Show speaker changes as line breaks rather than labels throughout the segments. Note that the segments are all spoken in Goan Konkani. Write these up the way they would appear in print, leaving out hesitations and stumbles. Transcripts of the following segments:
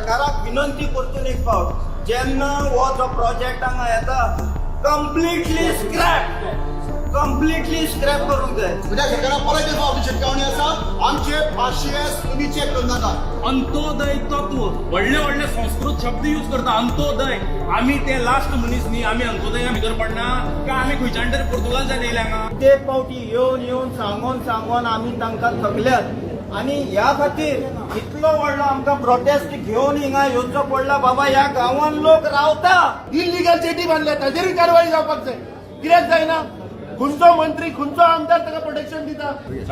सरकाराक विनंती परतून एक फावट, जेन्ना हो जो प्रोजेक्ट हांगा येता, कंप्लिटली स्क्रॅप, कंप्लिटली स्क्रॅप करूंक जाय.
म्हणजे सरकाराक परत एक फावटी शिटकावणी आसा, आमचे पासियेंस तुमी चॅक करनाका.
अंत्योदय तत्व, व्हडले व्हडले संस्कृत शब्द यूज करता. अंत्योदय, आमी ते लास्ट मनीस न्ही? आमी अंत्योदया भितर पडना काय? आमी खंयच्यान तरी पुर्तुगालच्यान येयले हांगा?
कित्येक फावटी येवन येवन सांगोन सांगोन आमी तांकां थकल्यात आनी ह्या खातीर इतलो व्हडलो आमकां प्रोटेस्ट घेवन हिंगा येवचो पडला. बाबा, ह्या गांवान लोक रावता.
इलिगल जेटी बांदल्या, ताजेरूय कारवाय जावपाक जाय. कित्याक जायना? खंयचो मंत्री, खंयचो आमदार ताका प्रोटेक्शन दिता?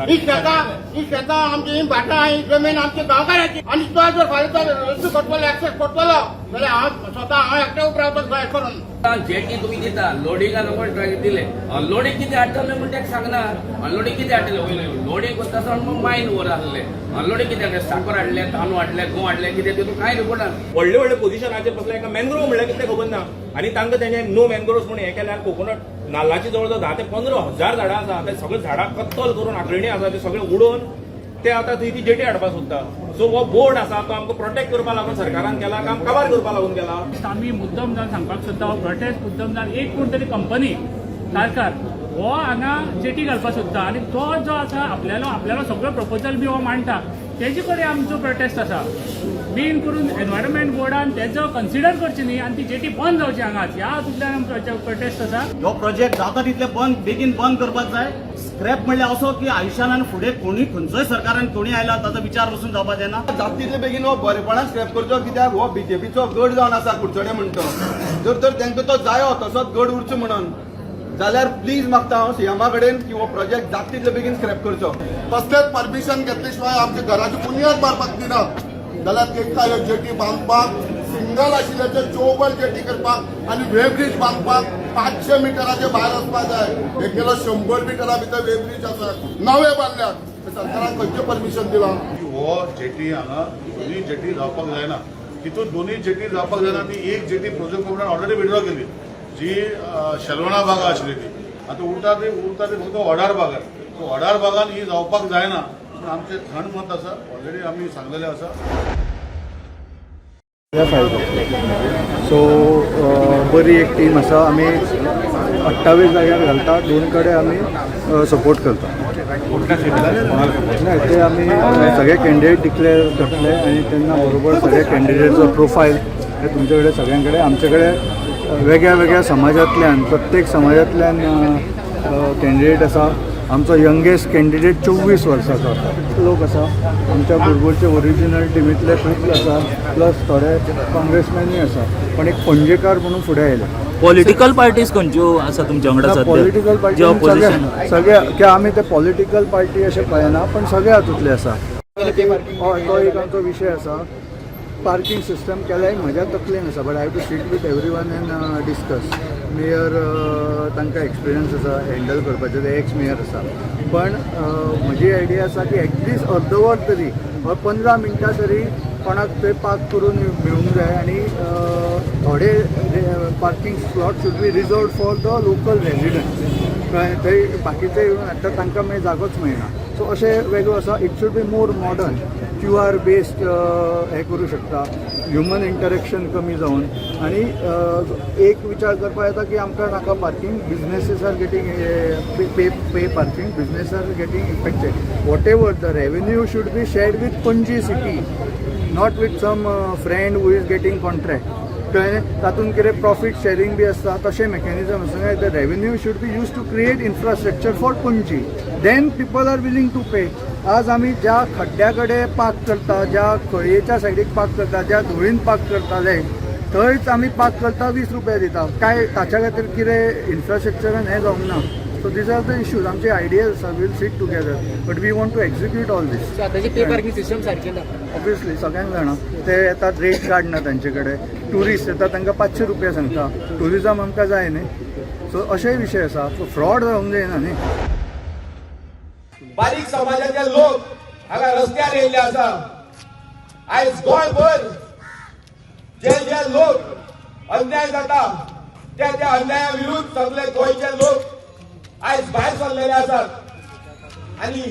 ही शेतां, ही शेतां आमची, ही भाटां, ही जमीन आमची गांवकाराची. आनी तो जर फाल्यां तो रस्तो करतलो, एक्सेस करतलो जाल्यार हांव स्वता, हांव एकट्या उबो रावतलो हें करून.
जेटी तुमी दिता, लोडिंगा लोकांक ट्रक दिले, अनलोडींग कितें हाडटले म्हण तेका सांगना. अनलोडींग कितें हाडटले? वयले लोडींग करता आसतना मायन वर आहले. अनलोडींग कितें हाडलें? साकर हाडलें, तांदूळ हाडले, गंव हाडले, कितें तितून कांय रिपोर्ट ना.
व्हडले व्हडले पोझिशनाचेर बसले, एका मॅनग्रोव म्हणल्यार कितें खबर ना आनी तांकां तेणें नो मॅनग्रोव्स म्हूण हें केल्यार, कोकोनट नाल्लाची जवळ जवळ 10 ते 15 हजार झाडां आसा, ते सगळे झाडां कत्तल करून, आकळणी आसा ते सगळे उडोवन ते आतां थंय ती जेटी हाडपाक सोदता. सो हो बोर्ड आसा तो आमकां प्रोटेक्ट करपा लागून सरकारान केला काय आमकां काबार करपा लागून केला?
आमी मुद्दम जावन सांगपाक सोदता, हो प्रोटेस्ट मुद्दम जावन एक कोण तरी कंपनी सरकार हो हांगा जेटी घालपाक सोदता आनी तो जो आसा आपल्यालो आपल्यालो सगळो प्रपोजल बी हो मांडटा, तेजे कडेन आमचो प्रोटेस्ट आसा. मेन करून एनवायरमेंट बोर्डान तेजो कन्सिडर करची न्ही आनी ती जेटी बंद जावची हांगाच, ह्या हातूंतल्यान आमचो प्रोटेस्ट आसा.
हो प्रोजेक्ट जाता तितले बंद, बेगीन बंद करपाक जाय. स्क्रॅप म्हणल्यार असो की आयुश्यान आनी फुडें कोणी, खंयचोय सरकारान कोणी आयला, ताचो विचार पसून जावपाक जायना.
जाता तितले बेगीन हो बरेपणान स्क्रॅप करचो, कित्याक हो बीजेपीचो गड जावन आसा कुडचडे म्हणतो. जर तर तांकां तो जायो, तसोच गड उरचो म्हणून जाल्यार प्लीज मागता हांव सीएमा कडेन की हो प्रोजेक्ट जाता तितले बेगीन स्क्रॅप करचो.
कसलेच परमिशन घेतले शिवाय आमच्या घराची बुन्याद मारपाक दिना जाल्यार तांकां ह्यो जेटी बांदपाक, सिंगल आशिल्ल्याचे चौबल जेटी करपाक आनी वे ब्रीज बांदपाक 500 मिटराचे भायर वचपाक जाय. हे 100 मिटरा भितर वे ब्रीज आसा, नवे बांदल्यात. सरकारान खंयचें परमिशन दिलां?
हो जेटी हांगा दोनूय जेटी जावपाक जायना. तितून दोनूय जेटी जावपाक जायना. ती एक जेटी प्रोजेक्ट प्रमाणे ऑलरेडी विड्रॉ केली, जी शेलवणा बागा आशिल्ली ती. आतां उरता ती फक्त वडार बागान. सो वडार बागान ही जावपाक जायना पूण आमचें थंड मत आसा, ऑलरेडी आमी सांगलेलें आसा.
फायल. सो बरी एक टीम आसा. आमी 28 जाग्यार घालता, दोन कडेन आमी सपोर्ट करता. नाही, ते आमी सगळे कॅन्डिडेट डिक्लेअर करतले आनी तेन्ना बरोबर सगळे कॅन्डिडेटचो प्रोफायल हे तुमचे कडेन, सगळ्यां कडेन. आमचे कडेन वेगळ्या वेगळ्या समाजांतल्यान, प्रत्येक समाजांतल्यान कॅन्डिडेट आसा. आमचो यंगेस्ट कॅन्डिडेट 24 वर्साचो आसा. लोक आसा आमच्या बुरबुरचे, ओरिजिनल टिमींतले खूब आसा, प्लस थोडे काँग्रेसमॅनूय आसा, पण एक पणजेकार म्हणून फुडें आयले.
पॉलिटिकल पार्टीज खंयच्यो आसा तुमच्या वांगडा सध्या?
पॉलिटिकल
जे
पार्टी
ऑपोजिशन
सगळे सगळे की आमी ते पॉलिटिकल पार्टी अशें पळयना, पण सगळे हातूंतले आसा. हय, तो एक आमचो विशय आसा. पार्किंग सिस्टम केल्यार म्हज्या तकलेन आसा, but I have to sit with everyone and discuss. Mayor, तांकां एक्सपिरियन्स आसा हँडल करपाचें, ते एक्स मेयर आसा. पण म्हजी आयडिया आसा की एटलिस्ट अर्दवर तरी वा 15 मिनटां तरी कोणाक थंय पार्क करून मेळूंक जाय आनी थोडे parking slot should be reserved for the local residents. कळ्ळें? थंय बाकीचे येवन हाडटा, तांकां मागीर जागोच मेळना. सो अशें वेगळो आसा. It should be more modern, QR based हें करूं शकता, ह्युमन इंटरेक्शन कमी जावन. आनी एक विचार करपाक येता की आमकां नाका parking, businesses are getting pay parking, business are getting affected. Whatever the revenue should be shared with Panaji city, not with some friend who is getting contract. कळ्ळें? तातूंत कितें प्रॉफीट शेरींग बी आसता, तशें मेकॅनिजम आसा. The revenue should be used to create infrastructure for Panaji, then people are willing to pay. आज आमी ज्या खड्ड्या कडेन पार्क करता, ज्या खळयेच्या सायडीक पार्क करता, ज्या धुळीन पार्क करताले, थंयच आमी पार्क करता, 20 रुपया दिता. काय ताच्या खातीर कितें इन्फ्रास्ट्रक्चरान हें जावंक ना. So these are the issues. आमचे आयडियाज आसा, we'll sit together, but we want to execute all this.
आतांची पे पार्किंग सिस्टम सारकी ना.
ऑब्वियसली सगळ्यांक जाणा, ते येतात, रेट कार्ड ना तांचे कडेन. ट्युरिस्ट येता, तांकां 500 रुपया सांगता. ट्युरिजम आमकां जाय न्ही? सो अशेय विशय आसा. सो फ्रॉड जावंक जायना न्ही.
बारीक समाजाचे लोक हांगा रस्त्यार येयल्ले आसा. आयज गोंयभर जे जे लोक अन्याय जाता, त्या त्या अन्याया विरुद्ध सगळे गोंयचे लोक आयज भायर सरलेले आसात. आणि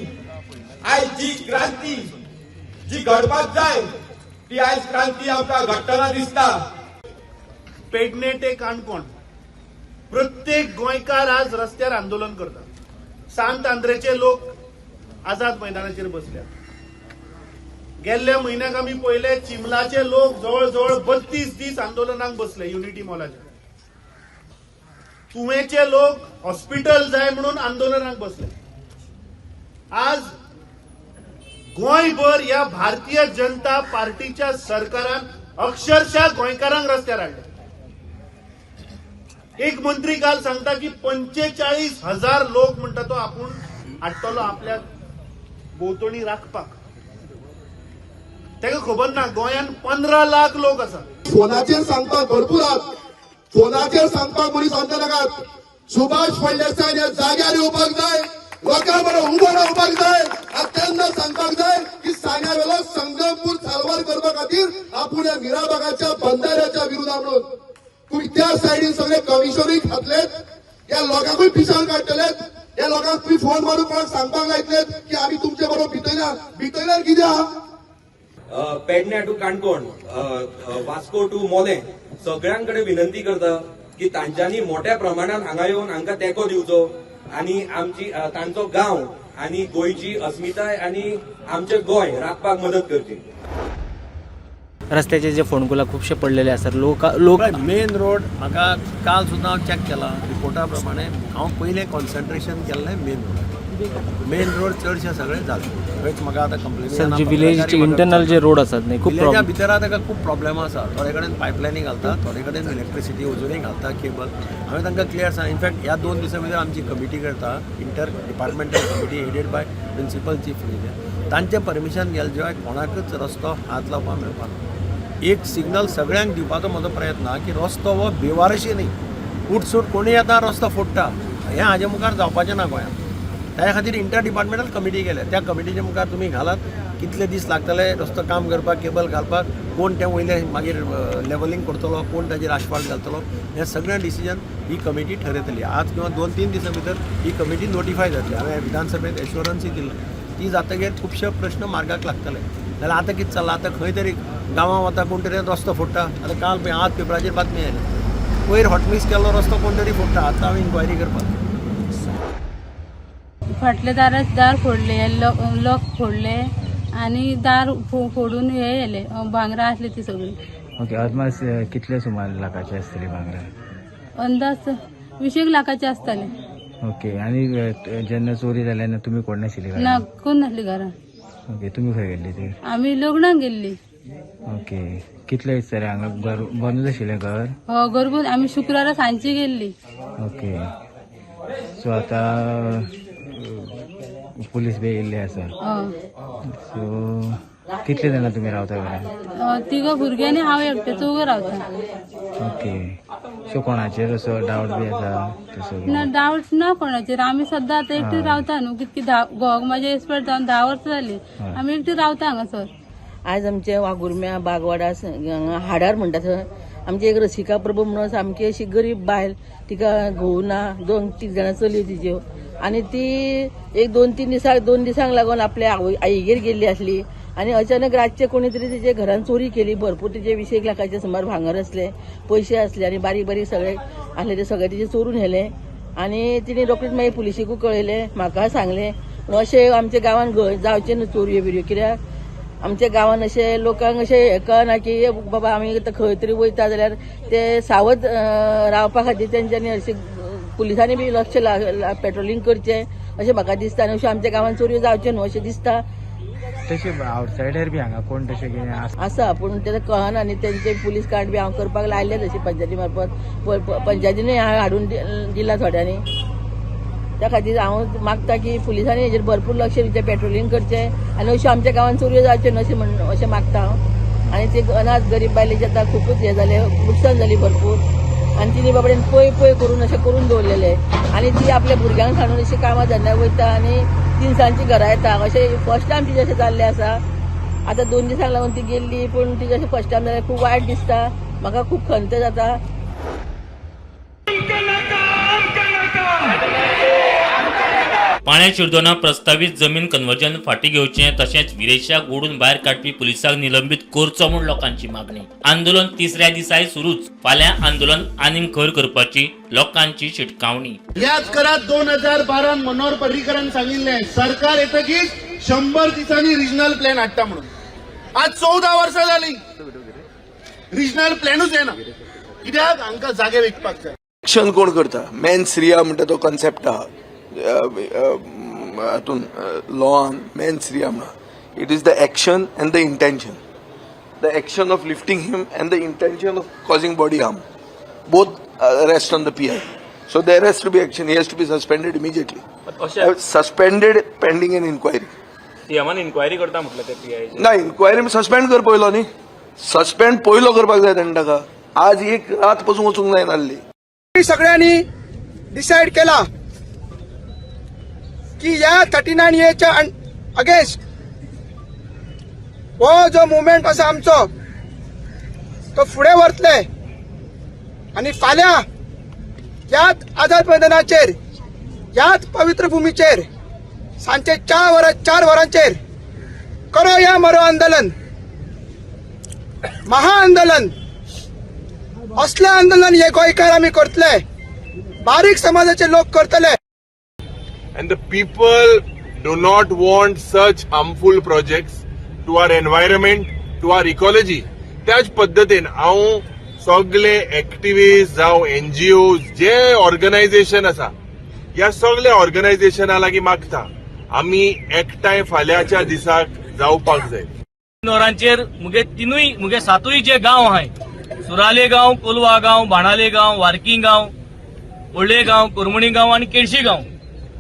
आयज जी क्रांती जी घडपाक जाय ती
ती आयज क्रांती आमकां घडटना दिसता.
पेडणे ते काणकोण प्रत्येक गोंयकार आज रस्त्यार आंदोलन करता. सांत आंद्रेचे लोक आझाद मैदानाचेर बसल्यात. गेल्ल्या म्हयन्याक आमी पळयले चिमलाचे लोक जवळ जवळ 32 दीस आंदोलनाक बसले युनिटी मॉलाचेर. तुवेंचे लोक हॉस्पिटल जाय म्हणून आंदोलनाक बसले. आज गोंयभर ह्या भारतीय जनता पार्टीच्या सरकारान अक्षरशः गोंयकारांक रस्त्यार हाडले. एक मंत्री काल सांगता की 45,000 लोक म्हणटा तो आपूण हाडटलो आपल्या भोंवतणी राखपाक. ताका खबर ना गोंयांत 15 लाख लोक आसात.
फोनाचेर सांगपाक भरपूर आहात, फोनाचेर सांगपाक मनीस आमच्या नाकात. सुभाष फळदेसाय ह्या जाग्यार येवपाक जाय, लोकां बरोबर उबो रावपाक जाय आनी तेन्ना सांगपाक जाय की सांग्यावेलो संगमपूर साल्वार करपा खातीर आपूण ह्या मिराबागाच्या बंधाऱ्याच्या विरोधा म्हणून. तुम्ही त्या सायडीन सगळे कमिशनूय खातलेत, ह्या लोकांकूय पिशान काडटलेत, ह्या लोकांक तुम्ही फोन मारून कोणाक सांगपाक लायतलेत की आमी तुमचे बरोबर भितयल्या. भितयल्यार कितें आहा?
पेडण्या टू काणकोण, वास्को टू मोलें सगळ्यांकडे विनंती करता की तांच्यांनी मोठ्या प्रमाणात हांगा येवन हांकां तेंको दिवचो आनी आमची तांचो गांव आनी गोंयची अस्मिताय आनी आमचें गोंय राखपाक मदत करची.
रस्त्याचे जे फोंडकुलां खुबशे पडलेले आसात, लोक लोक
मेन रोड म्हाका काल सुद्दां हांव चॅक केला, रिपोर्टा प्रमाणे हांव पयलें कॉन्सन्ट्रेशन केल्लें मेन रोड. मेन रोड चडशे सगळे जाले, थंयच म्हाका आतां कंप्लेनी.
सर, जे विलेज इंटरनल जे रोड आसात न्ही, खूब
विलेजा
प्रॉब्लेम.
भितर आतां ताका खूब प्रॉब्लेम आसा. थोडे कडेन पायपलायनी घालता, थोडे कडेन इलेक्ट्रिसिटी अजुनूय घालता केबल. हांवें तांकां क्लियर सांग. इनफॅक्ट ह्या 2 दिसां भितर आमची कमिटी करता, inter departmental committee headed by principal chief engineer. तांचें परमिशन गेले शिवाय कोणाकूच रस्तो हात लावपाक मेळपाना. एक सिग्नल सगळ्यांक दिवपाचो म्हजो प्रयत्न आहा की रस्तो हो बेवारशी न्ही, उठसूट कोणूय येता रस्तो फोडटा, हें हाजे मुखार जावपाचें ना गोंयांत. त्या खातीर इंटर डिपार्टमेंटल कमिटी केल्या. त्या कमिटीच्या मुखार तुमी घालात कितले दीस लागतले रस्तो काम करपाक, केबल घालपाक, कोण तें वयलें मागीर लेवलिंग करतलो, कोण ताजेर आशफाल्ट घालतलो, हें सगळें डिसिजन ही कमिटी ठरयतली. आज किंवा 2-3 दिसां भितर ही कमिटी नोटिफाय जातली. हांवें विधानसभेत एश्योरन्सूय दिल्लो. ती जातगीर खुबशे प्रश्न मार्गाक लागतले. जाल्यार आतां कितें चल्लां, आतां खंय तरी गांवां वता कोण तरी रस्तो फोडटा. आतां काल पळय आज पेपराचेर बातमी आयली, पयर हॉटमिक्स केल्लो रस्तो कोण तरी फोडटा. आतां हांव इन्क्वायरी करपाक.
फाटले दारात दार फोडले, लॉक फोडले आनी दार फोडून हे येले, भांगरां आसली ती सगळी.
ओके, अदमास कितले सुमार लाखाचे आसतली भांगरां?
अंदाज 20 लाखाचे आसताले.
ओके, आनी जेन्ना चोरी जाली तेन्ना तुमी कोण नाशिल्ली
ना.
घरान?
कोण नासली घरान.
ओके, तुमी खंय गेल्ली ती?
आमी लग्नाक गेल्ली.
ओके, कितले दीस जाले हांगा घर बंदूच आशिल्लें घर?
हो, घरगुत. आमी शुक्रारा सांजची गेल्ली.
ओके, सो आतां पुलीस बी येयल्ले आसा?
हय.
सो कितले जाणां तुमी रावता घरान?
तिगां भुरगीं आनी हांव एकटें, चौगां रावता.
ओके, सो कोणाचेर असो डावट बी आसा तसो?
ना, डावट ना कोणाचेर. आमी सद्दां आतां एकटी रावता न्हू. कितकी घोवाक म्हाजे एक्सपायर जावन 10 वर्सां जाली, आमी एकटी रावता हांगासर.
आज आमच्या वाघुर्म्या बागवाडा हांगा हाडार म्हणटा थंय आमची एक रसिका प्रभू म्हणून सामकी अशी गरीब बायल, तिका घोव ना, 2-3 जाणां चलयो तिज्यो आनी ती एक 2-3 दिसांक 2 दिसांक लागून आपल्या आवय आईगेर गेल्ली आसली आनी अचानक रातचे कोणी तरी तिजे घरान चोरी केली. भरपूर तिजे 20 लाखाचे सुमार भांगर आसले, पयशे आसले आनी बारीक बारीक सगळे आसले, ते सगळे तिजे चोरून व्हेले आनी तिणे रोखडीच मागीर पुलिशीकूय कळयलें, म्हाका सांगलें. पूण अशें आमच्या गांवान जावचें न्हू चोरयो बिरयो, कित्याक आमच्या गांवान अशें लोकांक अशें हें कळना की बाबा आमी आतां खंय तरी वयता जाल्यार ते सावध रावपा खातीर तेंच्यांनी अशें पुलिसांनी बी लक्ष पेट्रोलिंग करचें अशें म्हाका दिसता आनी अशें आमच्या गांवान चोरयो जावच्यो न्हू अशें दिसता.
तशें आवटसायडर बी हांगा कोण तशें कितें आसा?
आसा, पूण तें कळना न्ही. तेंचे पुलीस कार्ड बी हांव करपाक लायले तशें पंचायती मार्फत, पंचायतीनूय हांवें हाडून दिला थोड्यांनी. त्या खातीर हांव मागता की पुलिसांनी हेजेर भरपूर लक्ष दिवचें, पेट्रोलिंग करचें आनी अश्यो आमच्या गांवान चोरयो जावच्यो न्हू अशें म्हण अशें मागता हांव. आनी ते अनाथ गरीब बायलेचें आतां खुबूच हें जालें, लुकसाण जाली भरपूर आनी तिणी बाबड्यान पय पय करून अशें करून दवरलेलें आनी ती आपल्या भुरग्यांक सांडून अशी कामां धंद्याक वयता आनी तिनसांजची घरा येता. अशें फर्स्ट टायम तिजें अशें जाल्लें आसा. आतां 2 दिसांक लागून ती गेल्ली, पूण तिजें अशें फर्स्ट टायम जालें, खूब वायट दिसता म्हाका, खूब खंत जाता.
पाण्या शिरदोना प्रस्तावीत जमीन कन्वर्जन फाटीं घेवचें तशेंच विरेशाक ओडून भायर काडपी पुलिसांक निलंबीत करचो म्हूण लोकांची मागणी. आंदोलन तिसऱ्या दिसाय सुरूच. फाल्यां आंदोलन आनीक खर करपाची लोकांची शिटकावणी.
याद करात, 2012 मनोहर पर्रीकरान सांगिल्लें, सरकार येतकीच 100 दिसांनी रिजनल प्लॅन हाडटा म्हणून. आज 14 वर्सां जाली, रिजनल प्लॅनूच येना. कित्याक? हांकां जागे विकपाक जाय.
एक्शन कोण करता? मेन्स रिया म्हणटा तो कॉन्सेप्ट आहा हातून लॉन, मेन्स रिया म्हणा. It is the action and the intention, the action of lifting him and the intention of causing body harm, both rest on the PI. So there has to be action. He has to be suspended immediately, suspended pending an inquiry.
सीएमान inquiry करता म्हटलं ते पीआय.
ना, इन्क्वायरी सस्पेंड कर पयलो न्ही, सस्पेंड पयलो करपाक जाय तेणें ताका. आज एक रात पसून वचूंक जायना आहली.
सगळ्यांनी डिसायड केला की या 39 एच्या अगेन्स्ट हो जो मुवमेंट आसा आमचो, तो फुडें व्हरतले आनी फाल्यां ह्याच आझाद मैदानाचेर, ह्याच पवित्र भुमीचेर सांजचे 4 वरांचेर करो या मरो आंदोलन, महाआंदोलन, असलें आंदोलन हे गोंयकार आमी करतले, बारीक समाजाचे लोक करतले.
And the people do not want such harmful projects to our environment, to our ecology. त्याच पद्दतीन हांव सगळे एक्टिविस्ट जावं एनजीओ, जे ऑर्गनायझेशन आसा, ह्या सगल्या ऑर्गनायझेशना लागीं मागता, आमी एकठांय फाल्यांच्या दिसाक जावपाक जाय.
3 वरांचेर मुगे तिनूय, मुगे सातूय जे गांव आहाय, सुराले गांव, कोलवा गांव, बाणाले गांव, वारकी गांव, व्हडले गांव, कुरमणी गांव आनी केळशी गांव,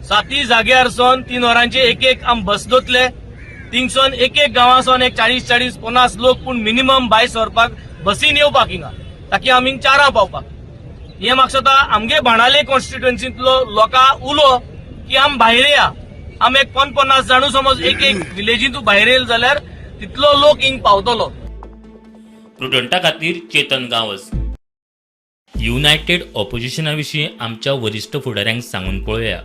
सातय जाग्यार सोन 3 वरांचेर एक एक आम बस दोतले. थिंगसोन एक एक गांवांसोन एक 40 40 50 लोक पूण मिनिमम भायर सरपाक, बसीन येवपाक हिंगा, ताकी आमी 4 पावपाक. हे म्हाका दिसता, आमगे बाणाले कॉन्स्टिट्युएन्सींतलो लोकां उलो की आम भायर या. आम एक 50 जाणू समज एक एक विलेजींतू भायर येयल जाल्यार तितलो लोक हिंग पावतलो.
प्रुडंटा खातीर चेतन गांवस. युनायटेड ऑपोजिशना विशीं आमच्या वरिश्ठ फुडाऱ्यांक सांगून पळोवया.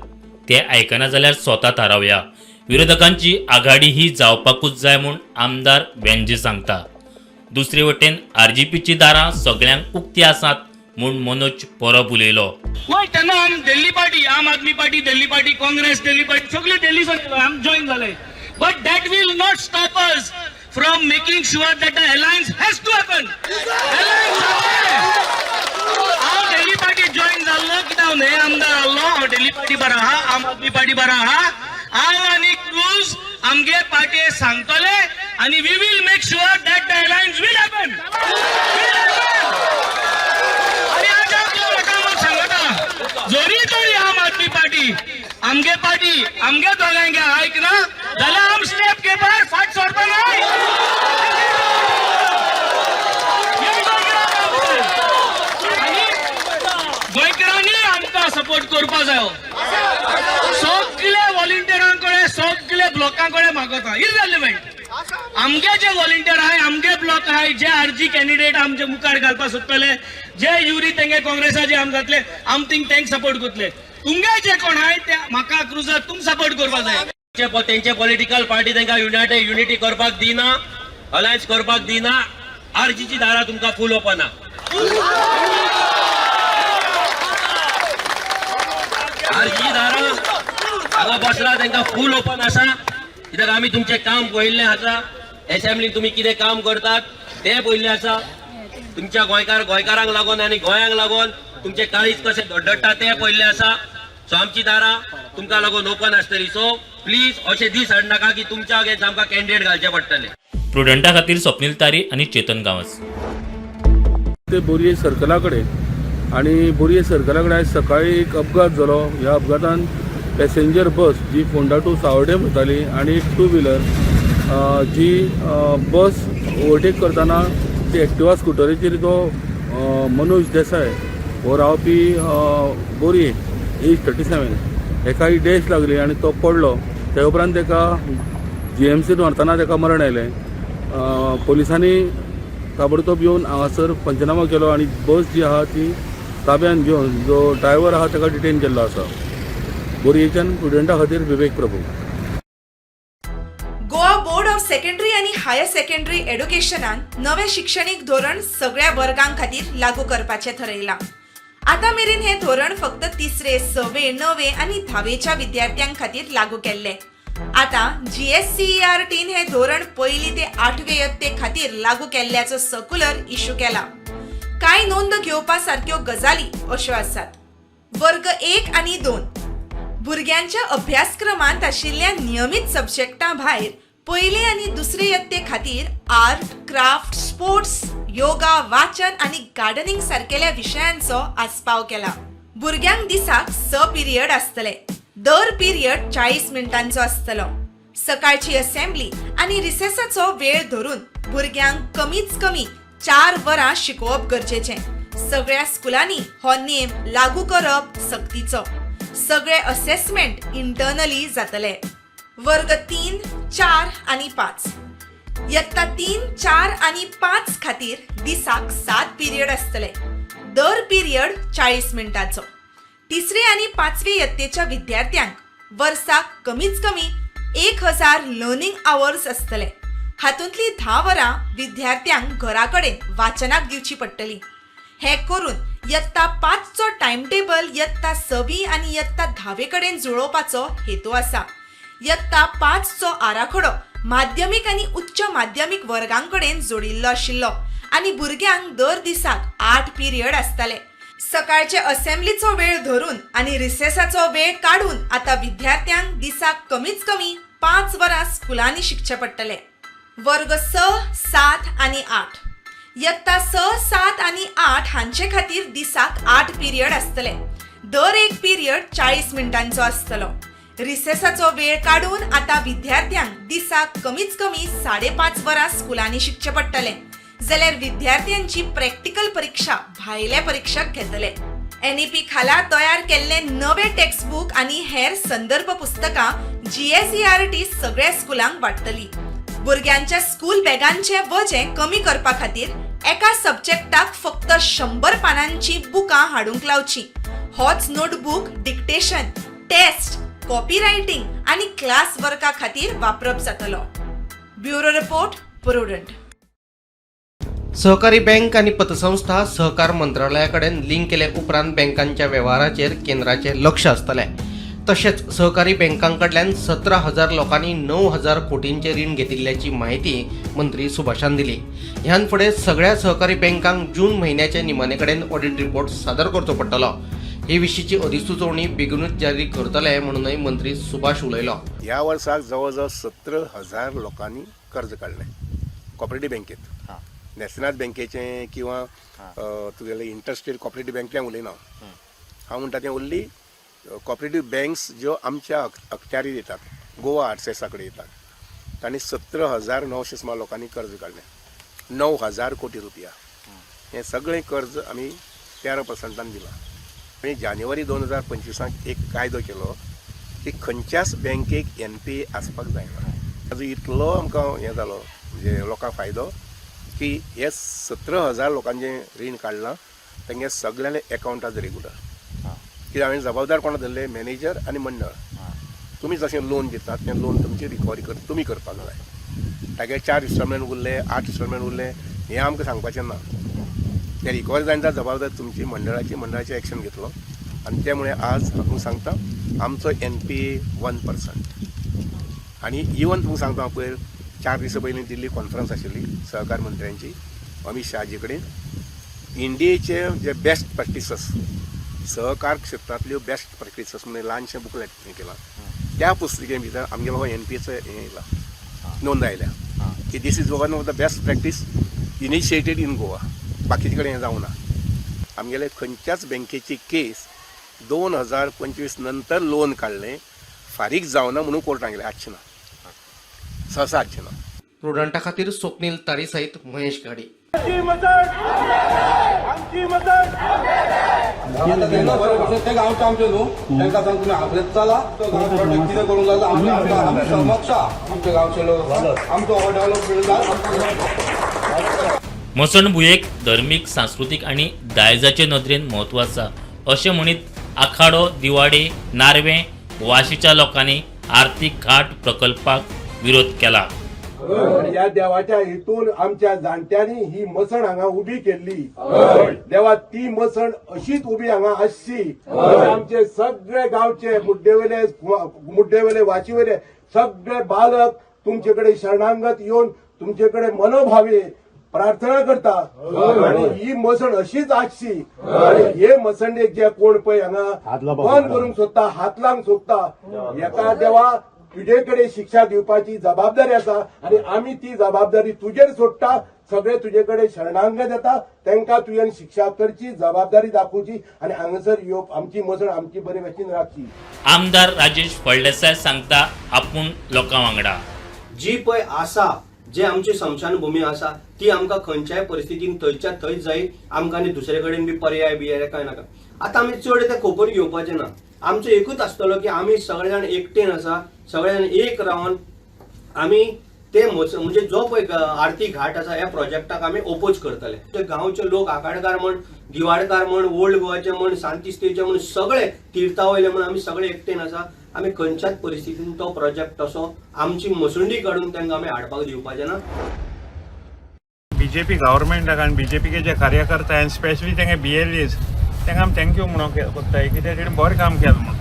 ते आयकना जाल्यार स्वता थारावया. विरोधकांची आघाडी ही जावपाकूच जाय म्हूण आमदार वेंजे सांगता. दुसरे वटेन आरजीपीची दारां सगळ्यांक उक्ती आसात म्हूण मनोज परब उलयलो.
वय, तेन्ना आम दिल्ली पार्टी, आम आदमी पार्टी दिल्ली पार्टी, काँग्रेस दिल्ली पार्टी, सगळे दिल्ली आम जॉईन जाले, but that will not stop us from making sure that the alliance has to happen. हांव दिल्ली पार्टी जॉईन जाल्लो कित्याक हांव न्हय आमदार आहलो. हांव दिल्ली पार्टी बरो आहा, आम आदमी पार्टी बरो आहा. हांव आनी क्रूज आमगे पार्टी सांगतले आनी we will make sure that the alliance will happen. आनी आज हांव लोकांक सांगता, जरी तरी आम आदमी पार्टी, आमगे पार्टी, आमगे दोगांगे आयक ना जाल्यार आम स्टेप घेवपाक फाट सोडपा नाय. हे आनी गोंयकारांनी आमकां सपोर्ट करपा जायो. सगळे व्हॉलिंटियरां कडेन, सगळे ब्लॉकां कडेन मागता, इरेलिव्हंट, आमगे जे व्हॉलिंटियर आहाय, आमगे ब्लॉक आहाय, जे आरजी कॅन्डिडेट आमचे मुखार घालपाक सोदतले, जे युरी तेंगे काँग्रेसाचे आम घातले, आम थिंग तेंक सपोर्ट करतले. तुमगे जे कोण आहाय ते म्हाका क्रुजर तुम सपोर्ट करपाक जाय.
तेंचे पॉलिटिकल पार्टी तांकां युनायटेड युनिटी करपाक दिना, अलायन्स करपाक दिना. आरजीची दारां तुमकां फूल ओपन आहा. आरजीची दारां हांगा बसला तांकां फूल ओपन आसा, कित्याक आमी तुमचें काम पळयल्लें आसा. एसेंब्लीन तुमी कितें काम करतात तें पळयल्लें आसा. तुमच्या गोंयकारांक लागून आनी गोंयांक लागून तुमचें काळीज कशें धडधडटा तें पळयल्लें आसा. सो आमची दारां तुमकां लागून ओपन आसतली. सो प्लीज अशे दीस हाडनाका की तुमच्या अगेन्स्ट आमकां कॅन्डिडेट घालचे पडटले.
प्रुडंटा खातीर स्वप्नील तारी आनी चेतन गांवस.
ते बोरये सर्कला कडेन आनी बोरये सर्कला कडेन आयज सकाळी एक अपघात जालो. ह्या अपघातान पॅसेंजर बस जी फोंडा टू सावर्डे वताली आनी एक टू व्हिलर जी बस ओवरटेक करतना ती एक्टिवा स्कुटरीचेर तो मनोज देसाय हो रावपी बोरये, एज 37, हेका ही डॅश लागली आनी तो पडलो. त्या उपरांत ताका जीएमसीत व्हरतना ताका मरण आयलें. पोलिसांनी ताबडतोब येवन हांगासर पंचनामो केलो आनी बस जी आहा ती ताब्यान घेवन जो ड्रायव्हर आहा ताका डिटेन केल्लो आसा.
बोरयेच्यान प्रुडंटा खातीर Vivek Prabhu.
Goa board of secondary आनी हायर सेकंडरी एड्युकेशनान नवें शिक्षणीक धोरण सगळ्या वर्गां खातीर लागू करपाचें थरयलां. आतां मेरेन हें धोरण फक्त तिसरे, सवे, णवे आनी धावेच्या विद्यार्थ्यां खातीर लागू केल्लें. आतां जीएससीईआरटीन हें धोरण पयली ते आठवे यत्ते खातीर लागू केल्ल्याचो सर्क्युलर इश्यू केला. कांय नोंद घेवपा सारक्यो गजाली अश्यो आसात. वर्ग 1 आनी 2 भुरग्यांच्या अभ्यासक्रमांत आशिल्ल्या नियमीत सब्जेक्टां भायर पयले आनी दुसरे यत्ते खातीर आर्ट, क्राफ्ट, स्पोर्ट्स, योगा, वाचन आनी गार्डनिंग सारकेल्या विशयांचो आस्पाव केला. भुरग्यांक दिसाक 6 पिरियड आसतले. दर पिरियड 40 मिनटांचो आसतलो. सकाळची असेंब्ली आनी रिसेसाचो वेळ धरून भुरग्यांक कमीच कमी 4 वरां शिकोवप गरजेचें. सगळ्या स्कुलांनी हो नेम लागू करप सक्तीचो. सगळे असेसमेंट इंटरनली जातले. वर्ग 3, 4 आनी 5. यत्ता 3, 4 आनी 5 खातीर दिसाक 7 पिरियड आसतले. दर पिरियड 40 मिनटांचो. तिसरे आनी पांचवे यत्तेच्या विद्यार्थ्यांक वर्साक कमीच कमी 1000 लर्निंग आवर्स आसतले. हातूंतली 10 वरां विद्यार्थ्यांक घरा कडेन वाचनाक दिवची पडटली. हें करून यत्ता 5चो टायम टेबल यत्ता 6वी आनी यत्ता 10वे कडेन जुळोवपाचो हेतू आसा. यत्ता 5चो आराखडो माध्यमीक आनी उच्च माध्यमीक वर्गां कडेन जोडिल्लो आशिल्लो आनी भुरग्यांक दर दिसाक 8 पिरियड आसताले. सकाळचे असेंब्लीचो वेळ धरून आनी रिसेसाचो वेळ काडून आतां विद्यार्थ्यांक दिसाक कमीच कमी 5 वरां स्कुलांनी शिकचें पडटलें. वर्ग 6, 7 आनी 8. यत्ता 6, 7 आनी 8 हांचे खातीर दिसाक 8 पिरियड आसतले. दर एक पिरियड 40 मिनटांचो आसतलो. रिसेसाचो वेळ काडून आतां विद्यार्थ्यांक दिसाक कमीच कमी 5.5 वरां स्कुलांनी शिकचें पडटलें. जाल्यार विद्यार्थ्यांची प्रॅक्टिकल परिक्षा भायल्या परिक्षक घेतले. एनईपी खाला तयार केल्ले नवे टेक्स्टबूक आनी हेर संदर्भ पुस्तकां जीएसईआरटी सगळ्या स्कुलांक वांट्टली. भुरग्यांच्या स्कूल बॅगांचें वजें कमी करपा खातीर एका सब्जेक्टाक फक्त 100 पानांची बुकां हाडूंक लावची. होच notebook dictation, test, copy writing आनी क्लास वर्का खातीर वापरप जातलो. Bureau report, Prudent.
सहकारी बँक आनी पतसंस्था सहकार मंत्रालया कडेन लिंक केले उपरांत बँकांच्या वेव्हाराचेर केंद्राचें लक्ष आसतलें. तशेंच सहकारी बँकां कडल्यान 17,000 लोकांनी 9,000 कोटींचें रीण घेतिल्ल्याची म्हायती मंत्री सुभाषान दिली. ह्यान फुडें सगळ्या सहकारी बँकांक जून म्हयन्याच्या निमाणे कडेन ऑडिट रिपोर्ट सादर करचो पडटलो. हे विशींची अधिसुचोवणी बेगीनूच जारी करतले म्हणूनय मंत्री सुभाष उलयलो.
ह्या वर्साक जवळ जवळ 17,000 लोकांनी कर्ज काडलें कॉपरेटीव बँकेत. नॅशनल बँकेचें किंवा तुगेलें इंटरस्टेट कॉपरेटीव बँकें उलयना हांव. म्हणटा तें ओन्ली कॉपरेटीव बँक्स ज्यो आमच्या अखत्यारीत येतात, गोवा आरसीएसा कडेन येतात. तांणी 17,900 सुमार लोकांनी कर्ज काडलें, 9,000 कोटी रुपया. हें सगळें कर्ज आमी 13 पर्संटान दिलां. आनी जानेवारी 2025 एक कायदो केलो की खंयच्याच बँकेक एनपीए आसपाक जायना. ताजो इतलो आमकां हें जालो, म्हणजे लोकांक फायदो की हे 17,000 लोकांचें रीण काडलां, तेंगे सगळ्यांले एकावंट आज रेगुलर. कित्याक हांवें जबाबदार कोणा धरले? मॅनेजर आनी मंडळ. तुमी जशें लोन दितात तें लोन तुमची रिकवरी कर तुमी करपाक जाय. तागे चार इन्स्टॉलमेंट उरले, आठ इन्स्टॉलमेंट उरले, हें आमकां सांगपाचें ना. ते रिकवरी जायना जबाबदार तुमची मंडळाची. मंडळाची एक्शन घेतलो आनी ते मुळे आज हांव तुमकां सांगता, आमचो एनपीए 1%. आनी इवन तुमकां सांगता हांव, पयर 4 दिसां पयलीं दिल्ली कॉन्फरन्स आशिल्ली सहकार मंत्र्यांची अमीत शहाजी कडेन. इंडियेचे जे बेस्ट प्रॅक्टिसस, सहकार क्षेत्रांतल्यो बेस्ट प्रॅक्टिसस म्हणून ल्हानशें बुकलेट हें केलां. त्या पुस्तिके भितर आमगेलो हो एनपीएचो हें येयला, नोंद आयल्या की this is one of the best practice initiated in Goa. बाकीचे कडेन हें जावना. आमगेले खंयच्याच बँकेची केस 2025 नंतर लोन काडलें, फारीक जावना म्हणून कोर्टान गेलें आसचें ना, सहसा आसचें ना.
प्रुडंटा खातीर स्वप्नील तारी सहित महेश घाडी.
आमची मदत. ते गांवचे आमचे न्हू, तांकां सांग तुमी आपलेच चला. तो गांव कितें करूंक जाता आमच्या आमी समक्षा आमचे गांवचे लोक आमचो हो डेव्हलपमेंट जाय.
मसण भुंयेक धर्मीक, सांस्कृतीक आनी दायजाचे नदरेन म्हत्व आसा अशें म्हणीत आखाडो, दिवाडे, नार्वें, वाशीच्या लोकांनी आर्थिक घाट प्रकल्पाक विरोध केला.
ह्या देवाच्या हितून आमच्या जाणट्यांनी ही मसण हांगा उबी केल्ली. देवा, ती मसण अशीच उबी हांगा आसची. आमचे सगळे गांवचे मुड्डेवेले, मुड्डेवेले, वाशीवेले सगळे बालक तुमचे कडेन शरणांगत येवन तुमचे कडेन मनोभावे प्रार्थना करता आणि ही मसण अशीच आसची. आणि हे मसंडेक जे कोण पळय हांगा बंद करूंक सोदता, हात लावंक सोदता, हेका देवा तुजे कडेन शिक्षा दिवपाची जबाबदारी आसा आणि आमी ती जबाबदारी तुजेर सोडटा. सगळे तुजे कडेन शरणांगत येता, तांकां तुवें शिक्षा करची, जबाबदारी दाखोवची आणि हांगासर येवप आमची मसण आमची बरे भशेन राखची.
आमदार राजेश फळदेसाय सांगता, आपूण लोकां वांगडा.
जी पळय आसा, जे आमची स्मशानभूमी आसा, ती आमकां खंयच्याय परिस्थितीन थंयच्या थंयच जाय. आमकां आनी दुसरे कडेन बी पर्याय बियाय काय नाका. आतां आमी चड ते खबर घेवपाचें ना. आमचो एकूच आसतलो की आमी सगळे जाण एकटेन आसा, सगळे जाण एक रावन आमी ते म्हणजे जो पळय आरती घाट आसा, ह्या प्रोजेक्टाक आमी ओपोज करतले. ते गांवचे लोक आकाडकार म्हण, दिवाडकार म्हण, ओल्ड गोवाचे म्हण, सांतिस्तेचे म्हण, सगळे तिर्था वयले म्हण, आमी सगळे एकटेन आसा. आमी खंयच्याच परिस्थितीन तो प्रोजेक्ट असो आमची मसुंडी काडून तांकां आमी हाडपाक दिवपाचे ना.
बीजेपी गव्हर्मेंटाक आनी बीजेपीचे जे कार्यकर्ता आनी स्पेशली तेंगे बीएलएज, तांकां आमी thank you म्हणूंक सोदताय, कित्याक तेणी बरें काम केलें म्हणून.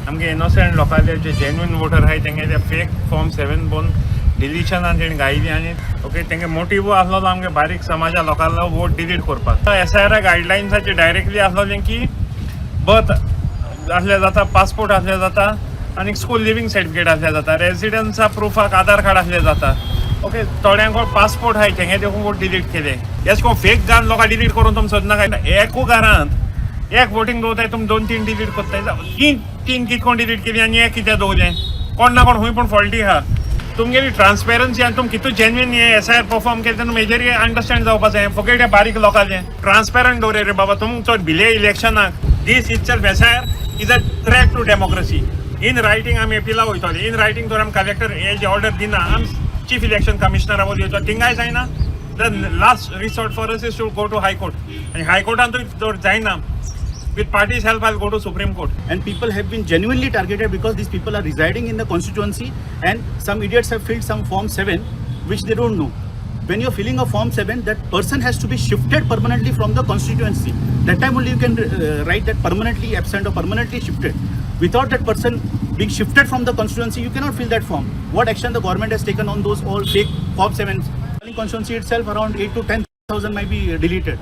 आमगे इनोसंट लोकांले जे जेन्युइन वोटर आहाय, तेंगे ते फेक फॉर्म 7 बोन डिलिशनान तेणी गायली. आनी ओके, तेंगे मोटिवू आसलेलो आमगे बारीक समाजा लोकांलो वोट डिलीट करपाक. एसआयआर गायडलायन्साचे डायरेक्टली आसलेलें की बर्थ आसल्यार जाता, पासपोर्ट आसल्यार जाता आनी स्कूल लिव्हींग सर्टिफिकेट आसल्यार जाता, रेजिडन्सा प्रुफाक आधार कार्ड आसल्यार जाता. ओके, थोड्यांक पासपोर्ट आहाय, तेंगे देखून वोट डिलीट केले. एश कोन फेक घालून लोकां डिलीट करून तुमी सोदनाका. एकू घरांत एक वोटींग दवरताय, तुमी दोन तीन डिलीट करताय. तीन तीन कितें कोण डिलीट केली आनी एक कित्याक दवरलें? कोण ना कोण खूंय पूण फॉल्टी आहा. तुमगेली ट्रान्सपेरन्सी आनी तुमी कितू जेन्युइन हे एसआयआर परफॉर्म केलें तेन्ना मेजर अंडरस्टँड जावपा जाय. फुगेट हे बारीक लोकांचे ट्रान्सपेरंट दवरे रे बाबा. तुमी चड भिले इलेक्शनाक. This itself, SIR, is a threat to democracy. In writing आमी एपिला वयतले. इन रायटींग तर आमी कलेक्टर हे जे ऑर्डर दिना, आमी चीफ इलेक्शन कमिशनरा वयर वयतले. थिंगाय जायना, the last resort for us is to go to High Court. आनी हायकोर्टांतूय जर जायना, with party's help I go to Supreme Court.
And people have been genuinely targeted because these people are residing in the constituency and some idiots have filled some form 7 which they don't know. When you're filling a form 7, that person has to be shifted permanently from the constituency. That time only you can write that permanently absent or permanently shifted. Without that person being shifted from the constituency, you cannot fill that form. What action the government has taken on those all fake form 7s? In constituency itself, around 8 to 10,000 might be deleted.